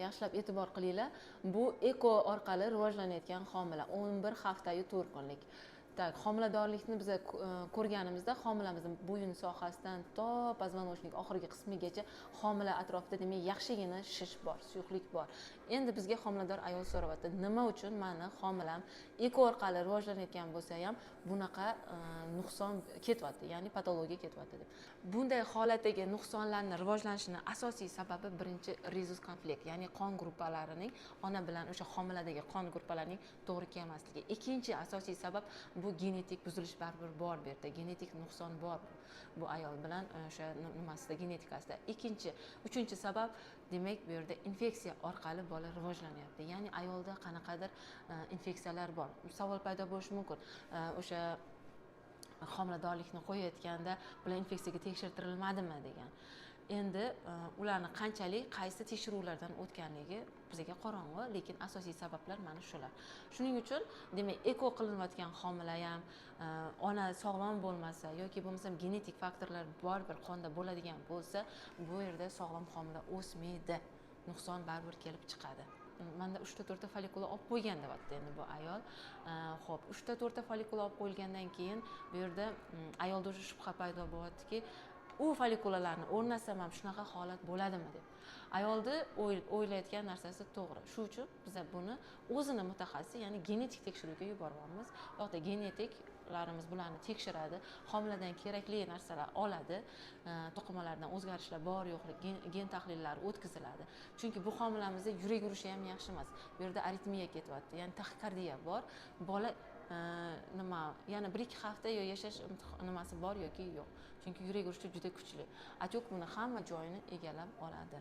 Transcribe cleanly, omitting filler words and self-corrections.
Yaxshilab e'tibor qilinglar. Bu eko orqali rivojlanayotgan homila, 11 haftayu 4 kunlik. Так, homiladorlikni biz ko'rganimizda homilamizni bo'yin sohasidan to позвоночник oxirgi qismigacha homila atrofida, demak, yaxshigina shish bor, suyuqlik bor. Endi bizga homilador ayol so'rayapti, nima uchun mani homilam eko orqali rivojlanayotgan bo'lsa ham bunaqa nuqson ketyapti, ya'ni patologiya ketyapti deb. Bunday holatdagi nuqsonlarni rivojlanishini asosiy sababi birinchi rezus konflikt, ya'ni qon gruppalarining ona bilan o'sha homiladagi qon gruppalarining to'g'ri kelmasligi. Ikkinchi asosiy sabab bu genetik buzilish baribir bor, bu yerda genetik nuqson bor bu ayol bilan o'sha nimasida, genetikasida. Ikkinchi, uchinchi sabab, demak, bu yerda infeksiya orqali bola rivojlanyapti, ya'ni ayolda qanaqadir infeksiyalar bor. Savol paydo bo'lishi mumkin, o'sha homiladorlikni qo'yayotganda bular infeksiyaga tekshirtirilmadimi degan. Endi ularni qanchalik, qaysi tekshiruvlardan o'tganligi bizga qorong'i, lekin asosiy sabablar mana shular. Shuning uchun, demak, eko qilinayotgan homila ham ona sog'lom bo'lmasa yoki bo'lmasam genetik faktorlar baribir qonda bo'ladigan bo'lsa, bu yerda sog'lom homila o'smaydi, nuqson baribir kelib chiqadi. Manda uchta, to'rtta follikula olib qo'ygan deyapti endi bu ayol. Ho'p, uchta, to'rtta follikula olib qo'yilgandan keyin bu yerda ayolda уже shubha paydo bo'lyaptiki, u follikulalarni o'rnatsam ham shunaqa holat bo'ladimi deb. Ayolni o'ylayotgan narsasi to'g'ri. Shu uchun biza buni o'zini mutaxassis, ya'ni genetik tekshiruvga yuboryapmiz. Bu yoqda genetiklarimiz bularni tekshiradi, homiladan kerakli narsalar oladi, to'qimalardan o'zgarishlar bor yo'qlik, gen tahlillari o'tkaziladi. Chunki bu homilamizda yurak urishi ham yaxshi emas, bu yerda aritmiya ketyapti, ya'ni taxikardiya bor. Bola nima, yana 1-2 hafta yo yashash nimasi bor yoki yo'q, chunki yurak urishi juda kuchli, отек buni hamma joyini egallab oladi.